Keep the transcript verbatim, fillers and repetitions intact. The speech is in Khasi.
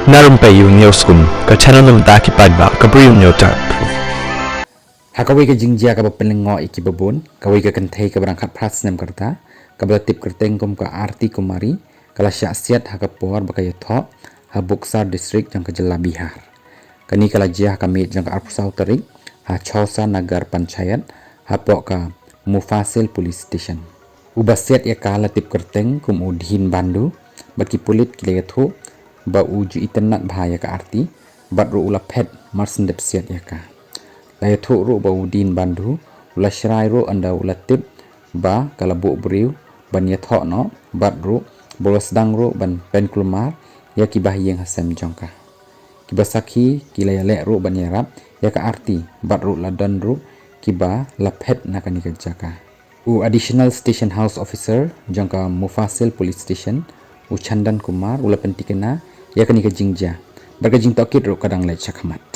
Na Rympei U News Kum, ka channel na bynta ki paidbah ka Bri U News Tap. Ha kawei ka jingjia kaba pynlyngngoh ïa kiba bun, kawei ka kynthei kaba dang khatphra snem ka rta, kaba la tip kyrteng kum ka Arti Kumari, ka la shah siat ha ka por ba ka ïathoh ha Buxar District jong ka jylla Bihar. Kane ka la jia ha ka miet jong ka arphew saw tarik ha Chausa Nagar Panchayat, hapoh ka Mufassal Police Station. Uba siat ïa ka la tip kyrteng kum u Dhin Bandhu, bad ki pulit ki la ïathuh ba u ju itynnad bha ïa ka Arti, bad ruh u la phet mar shen dep siat ïa ka. La ïathuh ruh ba u Dhin Bandhu u la shrai ruh ynda u la tip ba ka la buh briew ban ïathoh noh, bad ruh ba u la sdang ruh ban pynkulmar ïa kiba ha ïing ha sem jong ka. Kiba sakhi ki la ïaleh ruh ban ïarap ïa ka Arti, bad ruh la don ruh kiba la phet na kane ka jaka. U Additional Station House Officer jong ka Mufassal Police Station, u Chandan Kumar, u la pyntikna ïa kane ka jingjia, bad ka jingtohkit ruh ka dang leit shakhmat.